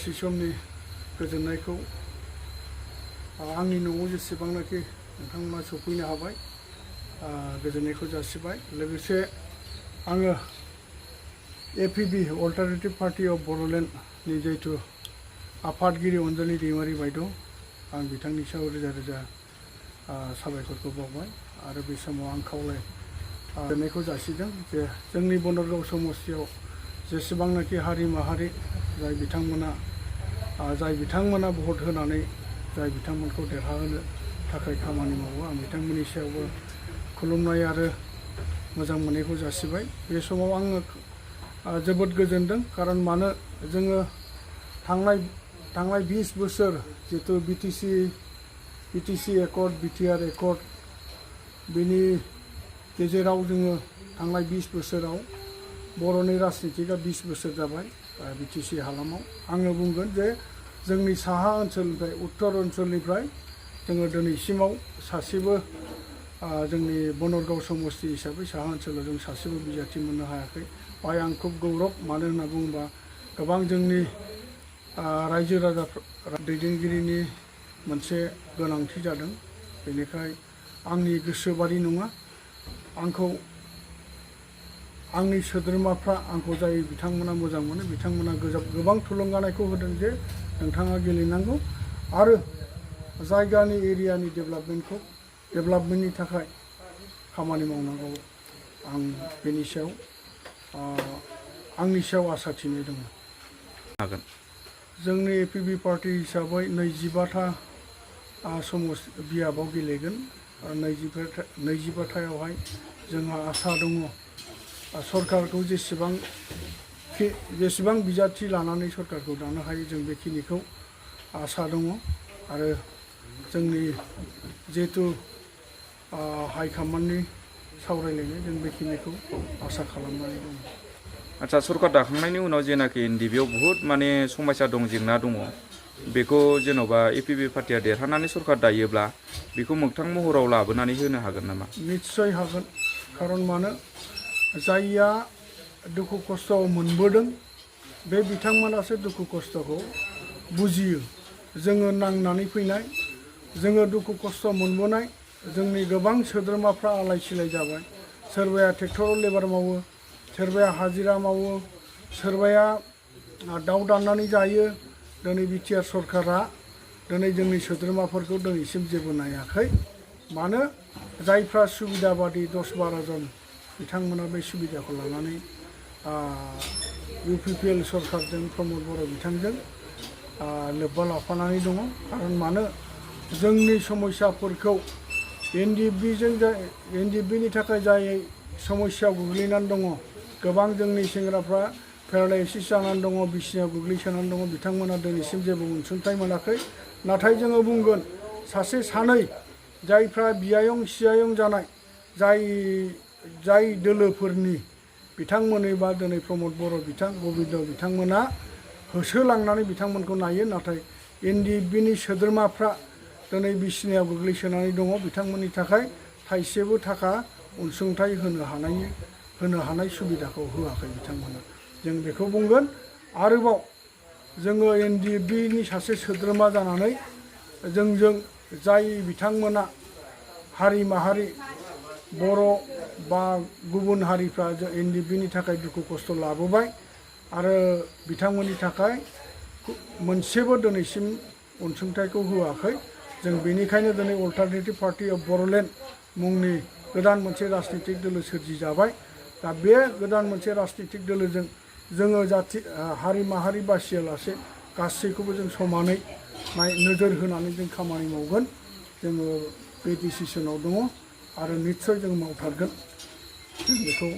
दसे समनि गोजोननायखौ आंनि न'आव जेसेबांनाखि नोंथांमोना सफैनो हाबाय गोजोननायखौ जासिबाय। लोगोसे आङो एपिबि अल्टारनेटिभ पार्टी अफ बड'लेण्डनि जिहेतु आफादगिरि अनजलि दैमारि बायद' आं बिथांनि सायाव रोजा रोजा साबायखरखौ बावबाय आरो बे समाव आं गोजोननायखौ जासिदों जे जोंनि बनरगाव समस्तियाव जेसेबांनाखि हारि माहारि जाय बिथांमोना भट होनानै जाय बिथांमोनखौ देरहाहोनो थाखाय खामानि मावो आं बिथांमोननि सायावबो खुलुमनाय आरो मोजां मोननायखौ जासिबाय। बे समाव आङो जोबोद गोजोनदों खारन मानो जोङो थांनाय 20 बोसोर जितु बिटिसि एकर्ड बिटिआर एकर्ड बेनि गेजेराव जोङो थांनाय 20 बोसोराव बर'नि राजनितिकआ 20 बोसोर जाबाय बिटिसि हालामाव। आङो बुंगोन जे जोंनि साहा ओनसोलनिफ्राय उत्तर ओनसोलनिफ्राय जोङो दिनैसिमाव सासेबो जोंनि बनरगाव समस्ति हिसाबै साहा ओनसोलाव जों सासेबो बिजाथि मोननो हायाखै। बाहाय आं खुब गौरब मानो होनना बुङोबा गोबां जोंनि रायजो राजा दैदेनगिरिनि मोनसे गोनांथि जादों। बेनिखाय आंनि गोसोबारि नङा आंनि सोद्रोमाफ्रा आंखौ जाय बिथांमोना मोजां मोनो बिथांमोना गोबां थुलुंगानायखौ होदों जे नोंथाङा गेलेनांगौ आरो जायगानि एरियानि डेभेलपमेन्टनि थाखाय खामानि मावनांगौ। आं बेनि सायाव आंनि सायाव आसा थिनाय दङ। जोंनि एपिबि पार्टी हिसाबै 25था बियाबाव गेलेगोन आरो 25थायावहाय जोंहा आसा दङ सरकारखौ जेसेबां बिजाथि लानानै सरकारखौ दानो हायो जों बेखिनिखौ आसा दङ आरो जोंनि जिहेतु हाइकमान्डनि सावरायलायनाय जों बेखिनिखौ आसा खालामनानै दङ। आच्छा सरकार दाखांनायनि उनाव जेनाखि एनडिबिआव बुहुत माने समस्या दं जेंना दङ बेखौ जेन'बा एपिबि पार्टिया देरहानानै सरकार दायोब्ला बेखौ मोगथां महराव लाबोनानै होनो हागोन नामा? निस्सय हागोन खारन मानो जायया दुखु खस्थ' मोनबोदों बे बिथांमोनासो दुखु खस्थ'खौ बुजियो। जोङो नांनानै फैनाय जोङो दुखु खस्थ' मोनबोनाय जोंनि गोबां सोद्रोमाफ्रा आलाय सिलाय जाबाय। सोरबाया ट्रेक्टराव लेबार मावो, सोरबाया हाजिरा मावो, सोरबाया दाउ दाननानै जायो। दिनै बिटिआर सरकारा दिनै जोंनि सोद्रोमाफोरखौ दिनैसिम जेबो नायाखै। मानो जायफ्रा सुबिदा बादि 10-12 जन बिथांमोना बे सुबिदाखौ लानानै UPPL सरकारजों प्रमद बर' बिथांजों लोब्बा लाफानानै दङ। खारन मानो जोंनि समस्याफोरखौ एनडिएफबिनि थाखाय जाय समस्यायाव गोग्लैनानै दङ गोबां जोंनि सेंग्राफ्रा पेरालाइसिस जानानै दङ, बिसिनायाव गोग्लैसोनानै दङ, बिथांमोना दिनैसिम जेबो अनसुंथाइ मोनाखै। नाथाय जोङो बुंगोन सासे सानै जायफ्रा बियायं सियायं जानाय जाय दोलोफोरनि बिथांमोनैबा दिनै प्रमद बर' गबिन्द बिथांमोना होसोलांनानै बिथांमोनखौ नायो। नाथाय एनडिएफबिनि सोद्रोमाफ्रा दिनै बिसिनायाव गोग्लैसोनानै दङ बिथांमोननि थाखाय थाइसेबो थाखा अनसुंथाइ होनो हानाय सुबिदाखौ होआखै बिथांमोना। जों बेखौ बुंगोन आरोबाव जोङो एनडिएफबिनि सासे सोद्रोमा जानानै जोंजों जाय बिथांमोना हारि माहारि बर' बा गुबुन हारिफ्रा एनडिएफबिनि थाखाय दुखु खस्थ' लाबोबाय आरो बिथांमोननि थाखाय मोनसेबो दिनैसिम अनसुंथाइखौ होआखै। जों बेनिखायनो दिनै अल्टारनेटिभ पार्टी अफ बड'लेण्ड मुंनि गोदान मोनसे राजनितिक दोलो सोरजिजाबाय। दा बे गोदान मोनसे राजनितिक दोलोजों जोङो हारि माहारि बासियालासे गासैखौबो जों समानै नोजोर होनानै जों खामानि मावगोन। जोङो बे डिसिसनाव दङ आरो निस्सय जों मावथारगोन। जों बेखौ